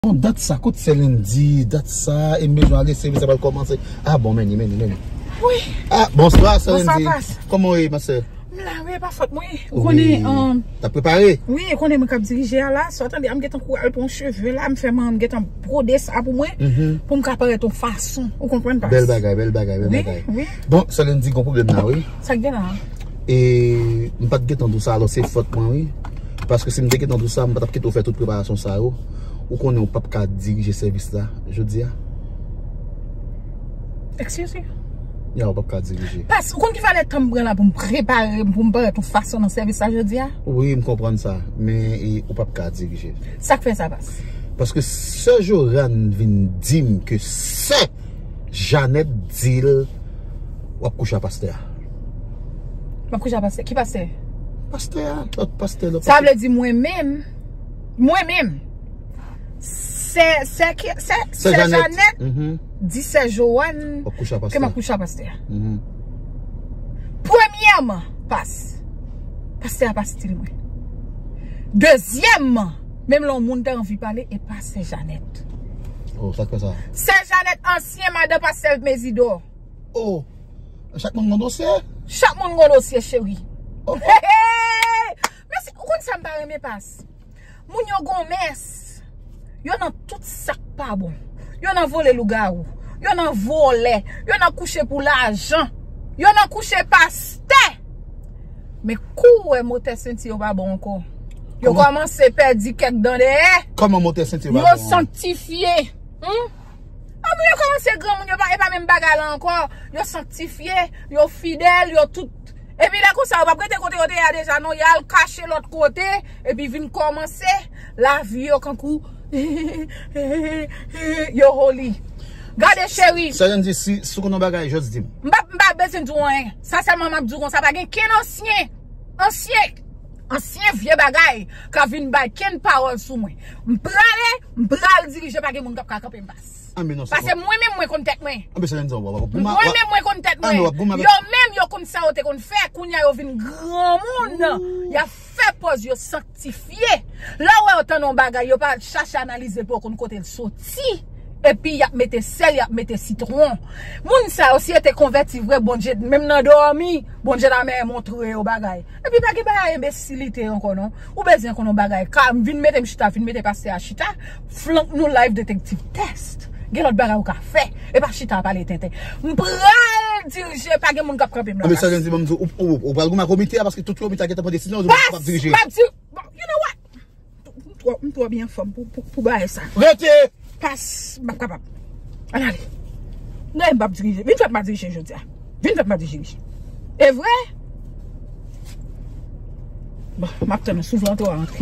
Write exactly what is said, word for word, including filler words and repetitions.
Bon, dat sa, kot sè Lendi, dat sa, e m bezwen ale, sèvis la pral kòmanse. Ah bon, men li, men li, men li. Wi. Ah, bonswa, sè Lendi. Bonswa, Pas. Kòman w ye, ma sè? M la, wi, e pa fòt mwen. Ou konnen, um, t ap prepare? Wi, ou konnen mwen k ap dirije a la. Sa w tande a, m gentan kouri al pran cheve la, m fè manman m gentan bwode sa pou mwen, pou m ka parèt yon fason. Ou konprann, Pas? Bèl bagay, bèl bagay, bèl bagay. Wi, wi. Bon, sè Lendi, gon pwoblèm la, wi. Sa k gen la? E m pa t gentan di w sa, alò se fòt mwen, wi. Paske si m te gentan di w sa, m pa t ap kite w fè tout preparasyon sa yo. Ou konnen w p ap ka dirije sèvis la jodi a. Excuse you? Ya, w p ap ka dirije. Pas, ou konn ki valè tan m pran la pou m prepare m, pou m parèt yon fason nan sèvis la jodi a? Wi, m konprann sa. Men, e, ou p ap ka dirije. Sa k fè sa, Pas? Paske sè Jorann vin di m ke sè Janèt di l w ap kouche a pastè a. M ap kouche a pastè? Ki pastè? Pastè a, lòt pastè, lòt pastè. Sa vle di mwen menm, mwen menm, sè, sè ki, sè, sè Janèt di sè Joanne ke m ap kouche a pastè a. Premyèman, Pas, pastè a pa stil mwen. Dezyèmman, menm lè yon moun ta anvi pale, e pa sè Janèt. Oh, sa k fè sa? Sè Janèt, ansyen madan pastè Mezidò. Oh, chak moun gon dosye? Chak moun gon dosye, cheri. Oh. Mèsi, ou konn sa m pa renmen, Pas? Moun yo gon mès. Yo nan tout sa k pa bon. Yo nan vole lougawou. Yo nan vòlè. Yo nan kouche pou lajan. Yo nan kouche pastè. Men kou w wè motè senti yo pa bon ankò. Yo kòmanse pèdi kèk dan dèyè. Kòman motè senti yo pa bon? Yo sanktifye. Hmm? Anmwe, yo kòmanse granmoun, yo pa, e pa menm bagay la ankò. Yo sanktifye, yo fidèl, yo tout. Epi lè konsa, yo p ap rete kote yo te ye a deja, non. Y al kache lòt kote, epi vin kòmanse lavi yo kankou yo holy. Gade, cheri. Sè Lendi, si, si w konn yon bagay, jis di m. M pa, m pa bezwen di w anyen. Sa sèlman m ap di w konsa, pa gen kenn ansyen, ansyen, ansyen vye bagay ka vin bay kenn pawòl sou mwen. M prale, m pral dirije, pa gen moun k ap ka kanpe m, Pas. Paske mwen menm, mwen konn tèt mwen. Mwen menm, mwen konn tèt mwen. Yo menm, yo konn sa yo te konn fè. Kounye a, yo vin granmoun. Y ap fè pòz yo sanktifye. Lè w wè yo tande yon bagay, yo pa chache analize pou yo konn kote l soti. Epi y ap mete sèl, y ap mete sitwon. Moun sa yo, si yo te konvèti vre, Bondye, menm nan dòmi, Bondye ta montre yo bagay. Epi pa gen bagay enbesilite ankò, non. Ou bezwen konn yon bagay. Ka vin mete m chita, vin mete pastè a chita. Flank nou live detective test. Gen lòt bagay ou ka fè. E pa chita a pale tenten. M pral dirije, pa gen moun k ap kanpe m nan. Anben, sa vle di, ban m di w, ou, ou, ou pral goumen ak komite a, paske tout komite a gentan pran desizyon, ou p ap dirije. Pas, m ap di, bon, you know what? M twò, m twò byen anfòm pou, pou, pou bagay sa. Rete! Pas, m p ap kapab. Ann ale. Non, m p ap dirije. Vin fè m pa dirije jodi a. Vin fè m pa dirije. E vre? Bon, m ap tann ou, si w vle antre, w a antre.